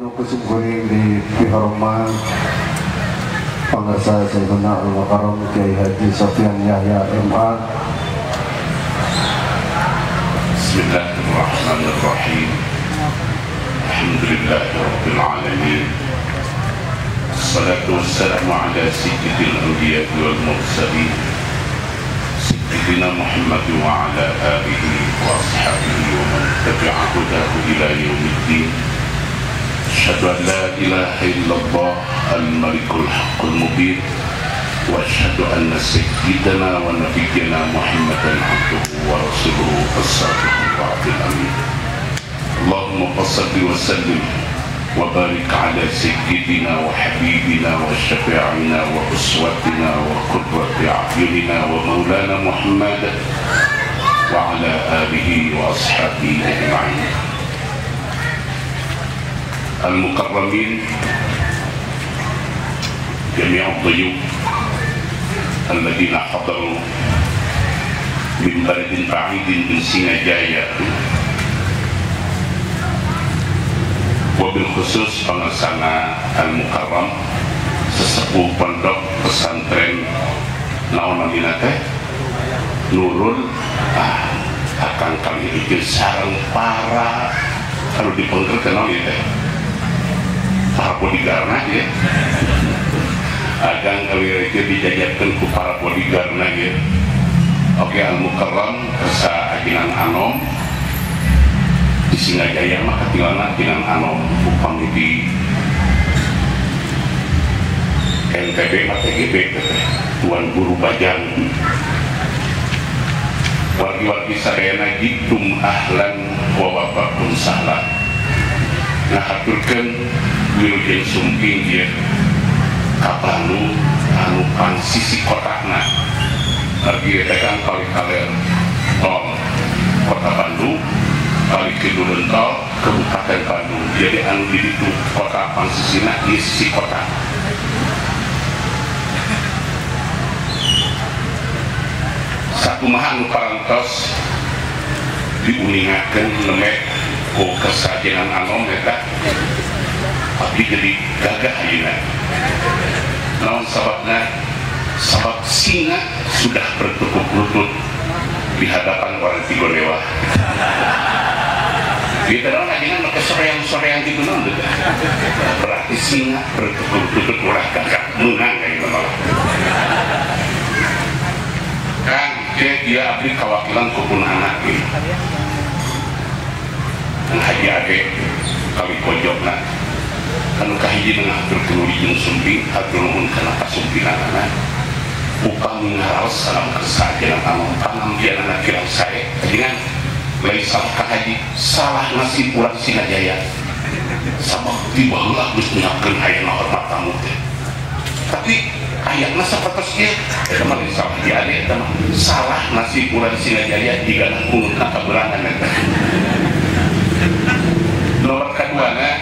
Anu kusim kuring di pihormat Pangersa Syekhuna Al-Mukarram Kiai Haji Sofyan Yahya MA. Bismillahirrahmanirrahim. Alhamdulillahirabbil alamin. Wassalatu wassalamu ala sayyidil anbiya'i wal mursalin sayyidina Muhammad wa ala alihi wa ashabihi wa man tabi'a hudahu ila yaumiddin. Asyhadu an la ilaha illallah al-malikul haqqul mubin wa asyhadu anna sayyidana wa nabiyyana Muhammadan abduhu wa rasuluhu as-sadiqul wa'dil amin. Allahumma shalli wa sallim wa barik ala sayyidina wa habibina wa syafi'ina wa uswatina wa qurrati a'yunina wa maulana Muhammad wa ala alihi wa ashabihi ajma'in. Al-mukarramin, jami' ad-duyuf alladhina hadaru min baladin ba'idin min Singajaya, wabil khusus pangersana al-mukarram sesepuh pondok pesantren naon namina teh Nurul akan kali itu sareng para kalau dipengker kenal ya teh para bodyguardna ya agang kali itu dijajarkan ku para bodyguardna ya. Oke, al-mukarram kersa ajinan anom di Singajaya mah katinggalna ajinan anom upami di NTB mah TGB Tuan Guru Bajang. Wargi-wargi sadayana jitum ahlan wa wabakum sahlan. Nah haturkeun wilujeng sumping ieu ka Bandung anu pangsisi kotakna. Argi eta kan paling kaler tol Kota Bandung, paling kidul tol Kabupaten Bandung. Jadi anu di ditu kota pangsisina ieu sisi kota. Sakumaha anu parantos diuningakeun lemek ku kesajenan anom eta abdi jadi gagah ayeuna. Naon sababna? Sabab singa sudah bertekuk lutut di hadapan orang Tigolewa. Gitu naon ayeuna make soreang-soreang gitu naon teh. Berarti singa bertekuk lutut ulah gagah meunang ayeuna malah. Kan dia abdi kawakilan ku pun anak ieu. Haji Ade kali pojokna anu kahiji ngahaturkeun wilujeng sumping hatur nuhun kana kasumpinganana upami ngaraos salam kersa ajenan anu pangambianana kirang sae dengan lain salah ka haji salah nasib urang Singajaya sabab ti baheula geus nyiapkeun hayang hormat tamu teh tapi ayatna sapertos ieu eta mah lain salah Haji Ade eta mah salah nasib urang Singajaya jigana kunutna kaberangan eta. Nomor kaduana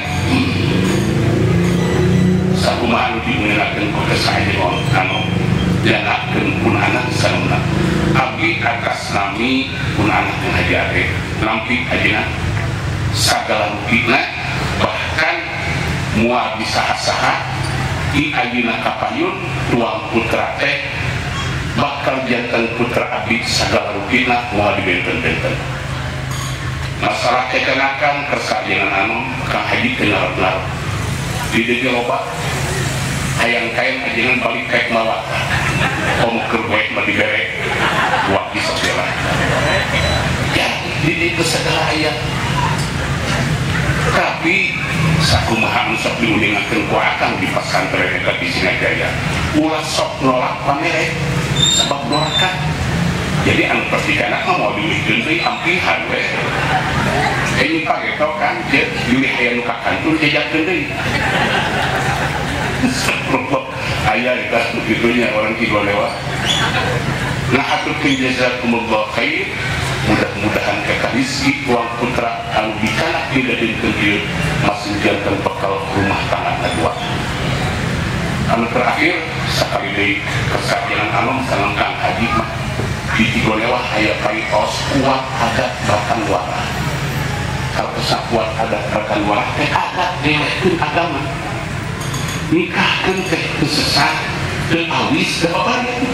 sakumaha anu diuningakeun ku kesaeun anu dianakkeun pun anak sanuna abdi atas nami pun anak Haji Ade nampi ajeuna sagala rupina bahkan moal disaha-saha i ayeuna kapayun tuang putra teh bakal janten putra abdi sagala rupina moal dibenten-benten. Masalah kekenakan kersa ajenan anu Kang Haji teu ngarep-ngarep di dieu loba hayang kain ajengan balik kaek mawa komo keur poek mah dibere waki segala ya di dieu segala aya tapi sakumaha anu sok diuningakeun ku akang di pasantren eta di Singajaya ulah sok nolak pamere sabab doraka. Jadi anu pasti kana mah moal diulihkeun deui ampihan we. Ini pageto kan dia diulih aya nu kakantun jajakeun deui. Aya eta gitunya orang Cigolewa. Nah haturkeun jazakumullah khair. Mudah-mudahan kakak rizki tuang putra anu dikanak didadinkeun ieu masih janten bekal rumah tangga kadua. Anu terakhir sakali deui kesajenan anom sareng Kang Haji mah di Cigolewa aya parios kuat adat batang wara. Kalau kuat adat rekan warah teh adat ngelehkeun agama nikahkeun teh teu sesah teu awis teu babari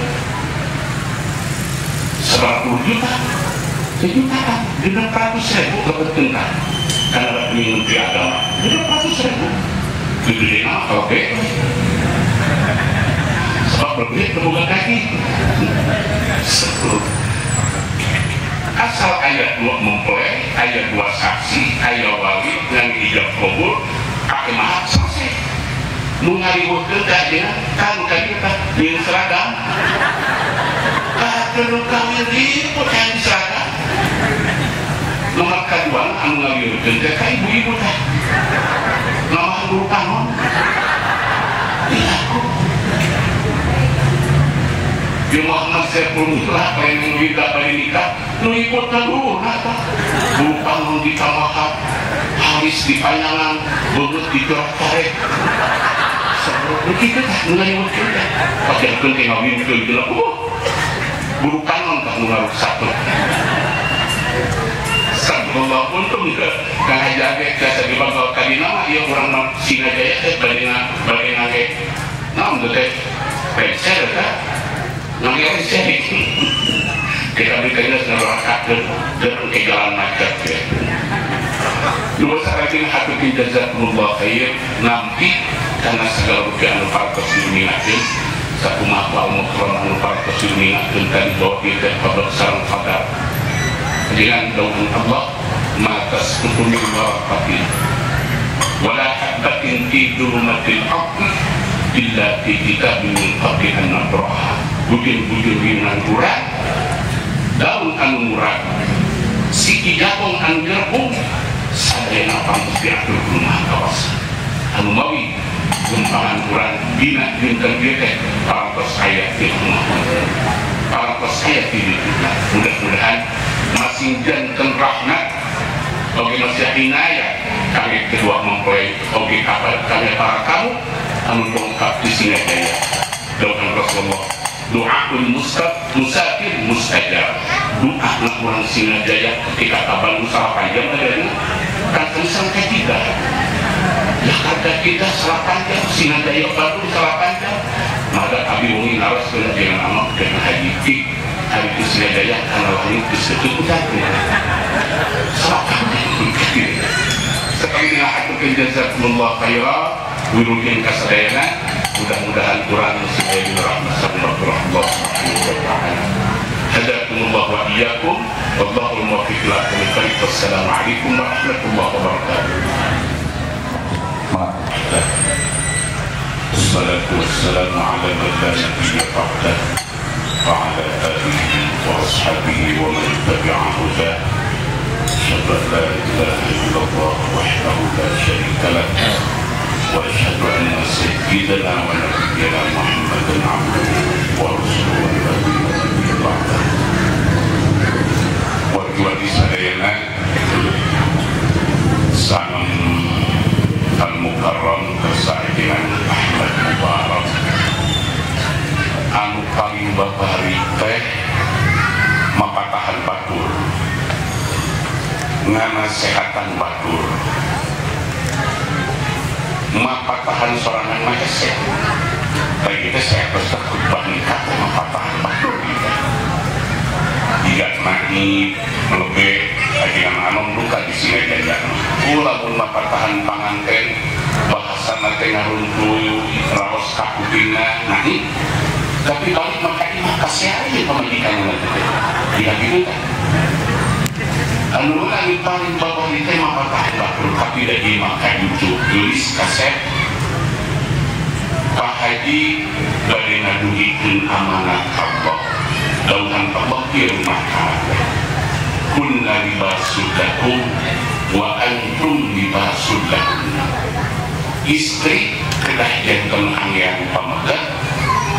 90 juta sejutaan 600.000 lebetkeun ka kana rekening menteri agama 600.000 gede mah oke sebab lebih terbuka kaki asal ayat 2 mempelai, ayat 2 saksi, ayat wali dan ijab kabul pakai mahar selesai. Nu ngariweukeun teh ajeuna kan ka dieu tah jeung seragam. Kakeun nu kawin ribut hayang seragam. Nomor kadua anu ngariweukeun teh ka ibu-ibu teh. Nomor guru panon. Dilaku. Di Muhammad Saiful Mutlak lain wida bari nikah nu ikut ka guruna tah guru panon ditamahan halis dipanyangan beungeut dicoret-coret sabar kitu tah nu ngariweukeun teh pajarkeun teh ngawinkeun jelema guru panon tah nu ngaruksakeun sallallahu untung Kang Haji Age jasa di bangga kadina mah ieu urang mah Singajaya teh bade ngage naon teh penser tah nangis sih kita berikannya senarakakeun ke jalan macet ya. Dua saking hatukin jazakumullah khair nampi karena segala rupiah anu parantos diuningakeun sakumaha wal mukram anu parantos diuningakeun tadi bahwa kita qabla sareng qadar dengan dauhan Allah ma tasqutu min waraqatin wala habatin fi dhulumatil ardi illa fi kitabin min qabli an nabraha bujur-bujur rinan murah daun anu murah siki jabong anu jerbung sadayana pantes diatur ku Maha Kawasa anu mawi gempangan urang dina dinten ieu teh parantos aya di rumah parantos aya di ditu. Mudah-mudahan masing janten rahmat oge masih hinaya kami kedua mempelai oge kabar kami para kamu anu dongkap di Singajaya doakan Rasulullah doaul musafir mustajab doa urang Singajaya ketika ka Bandung salapan jam tadi kan terusan ke kita Jakarta kita salapan jam Singajaya Bandung salapan jam maka abi wengi naroskeun jeung amak jeung haji tik hari itu Singajaya kana langit geus ketutupan salapan jam sekali ngahaturkeun jazakumullah khairan wilujeng kasadayana mudah-mudahan kurang supaya dirahmat Allah subhanahu wa ta'ala. Hadakumullah wa iyyakum wallahu muwaffiq ila aqwamit thariq. Wassalamualaikum warahmatullahi wabarakatuh. Wassalatu wassalamu ala man la nabiyya ba'dah wa ala alihi wa ashabihi wa man tabi'a hudah. Asyhadu an la ilaha illallah wahdahu la syarika lah wa asyhadu anna sayyidana wa nabiyyana Muhammadan abduhu wa rasuluhu alladzi la ba'dah. Warga sadayana sanam al-mukarram dengan Ahmad Mubarak anu paling babari teh mapatahan batur nganasehatan batur mapatahan sorangan mah hese baik kita saya terus khutbah nikah teh mapatahan batur gitu jika naik lebih ajengan anom duka di Singajaya kula mun mapatahan panganten bahasana teh ngaruntuy raos kakupingna naik tapi balik maka imah kasih aja pamajikanna teh jika gitu teh anu anu paling bawah itu mapatahan batur tapi da ieu mah kajuju geulis kasep Pak Haji bade ngadugikeun amanat Allah dauhan Allah ieu maka kunna libasul lakum wa antum libasul lahunna. Istri kedah janten anggean pameget,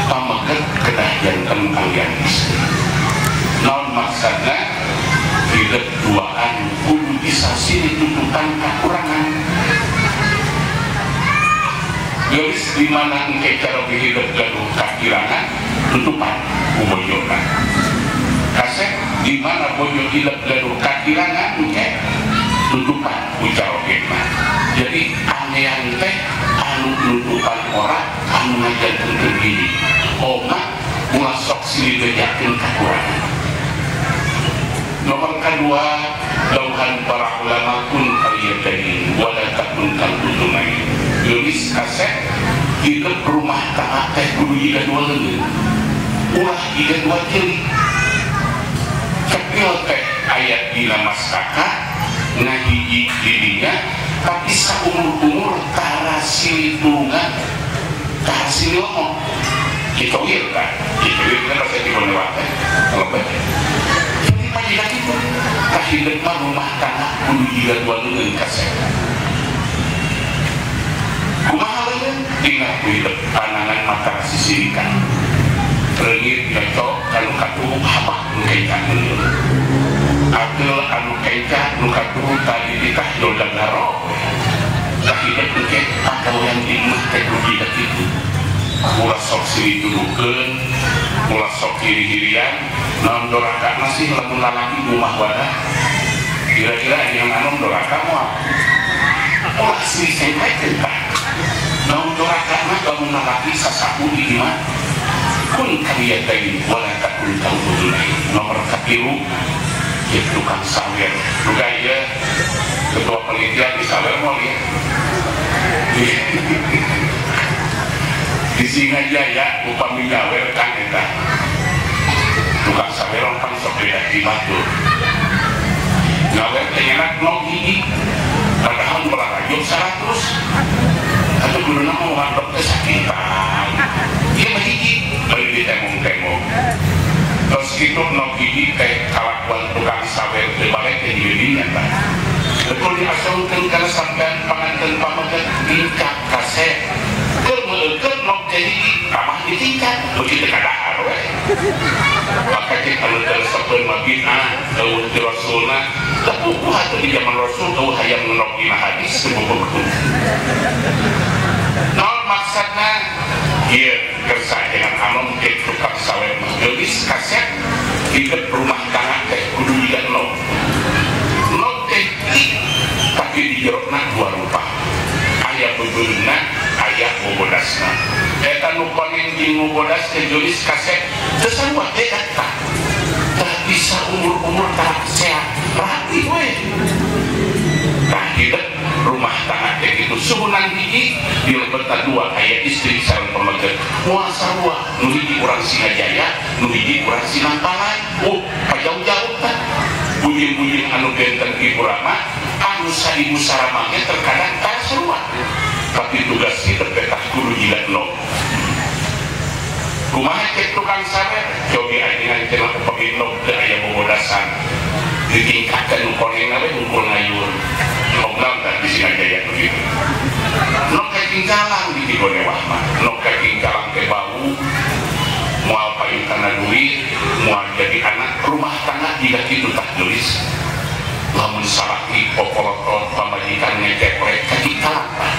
pameget kedah janten anggean istri. Naon maksudna? Hidup duaan kudu bisa ditutupan kekurangan. Geus di mana engke cara hidup gaduh kakirangan tutupan ku bojona. Kasep di mana bojo hidup gaduh kakirangan engke Tutupan ujar oge mah. Jadi anean teh anu nutupan ora anu ngajarkeun gini. Oma ulah sok silih bejakeun kakurangan. Nomor kedua, dauhan para ulama kun kaliyadain wala takun kalbutunain. Geulis kasep hidup rumah tangga teh kudu jiga dua leungeun. Ulah jiga dua ceuli. Cepil teh aya dina mastaka ngahiji didinya tapi saumur-umur tara silih tulungan, tara silih lomong. Kitowir kan, kitowir kan rasanya dikonewat teh lebet. Jadi itu kahidup mah rumah tangga kudu jiga dua leungeun kasep. Kumaha leungeun? Dina hidup panangan mata sisirikan. Reungit nyocok kanu katuhu habak nu kenca leungeun. Ageul anu kenca nu katuhu tadi ditah dodag garo. Kahidup engke pagawean di imah teh kudu jiga kitu. Ulah sok silih tuduhkeun, ulah sok hiri-hirian, naon doraka masih lamun lalaki rumah wadah. Kira-kira yang anom doraka moal. Ulah silih sengkekeun tah. Naon doraka mah lamun lalaki sasapu di imah. Kun kaliyadain wala takun kalbutunain. Nomor katilu ieu tukang sawer. Duga ieu ketua penelitian di sawer moal ya. Di Singajaya upami nyawer kang eta tukang sawer pan sok beda di batur nyawer teh nyenak nog hiji padahal balarajo 100 atuh kuduna mah mandok teh sakitan ieu mah hiji bari ditemong-temong terus kitu nog hiji teh kalakuan tukang sawer teh balik teh di dinya tah betul diasongkeun kana sampean panganten pameget tingkah kasep keur nok jadi ramah ditingkat begitu kadahar we maka cek anu tersebut mah bid'ah eueuh ti rasulna teu atuh di zaman rasul eueuh hayang nok dina hadis teu naon maksudna ieu kersa dengan anom cek tukang sawer mah geulis kasep hidup rumah tangga teh kudu jiga nok nok teh tapi di jerona dua rupa aya beubeuna aya bobodasna eta nu koneng jeung nu bodas teh geulis kasep teu sarua teh eta tah bisa umur-umur tah sehat rapi we tah hidup rumah tangga teh kitu suhunan hiji di lebetna dua aya istri sareng pameget moal sarua nu hiji urang Singajaya nu hiji urang Sinangpalan kajauh-jauh tah bujing-bujing anu benten ibu rama anu saibu sarama ge terkadang tah sarua tapi tugas kita petah kudu jiga nok kumaha cek tukang sawer cobi ajengan cenah upami nok teu aya bobodasan ditingkatkeun nu konengna we hungkul ngayur obnam tah di Singajaya begitu nok katinggalan di Cigonewah mah nok katinggalan teh bau moal payung kana duit moal jadi anak rumah tangga jiga kitu tah geulis lamun salaki popolotot pamajikan ngeceprek katinggalan tah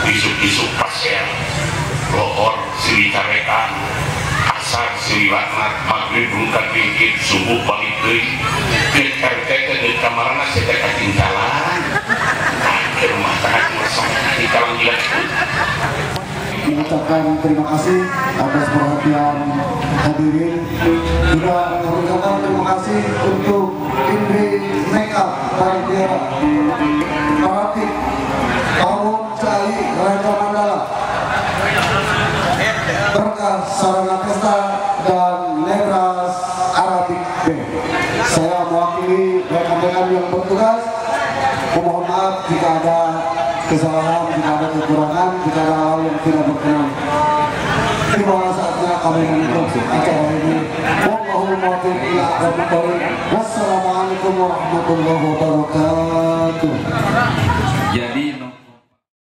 isuk-isuk pasir lohor silih carekan asar silih laknat maghrib rungkat ringkit subuh balik deui deuk RT teh deuk kamarana sia teh katinggalan ke rumah tangga kumaha katinggalan jiga kitu. Mengucapkan terima kasih atas perhatian hadirin. Juga mengucapkan terima kasih untuk Indri Makeup Panitia Paratik Pawon Cai Raja Mandala Berkah Sarana Pesta dan Nebras Arabic Band. Saya mewakili rekan-rekan yang bertugas memohon maaf jika ada kesalahan, jika ada kekurangan, jika ada hal yang tidak berkenan. Tiba saatnya kami menutup acara ini. Wallahul muwaffiq ila aqwamit thoriq. Wassalamualaikum warahmatullahi wabarakatuh. Jadi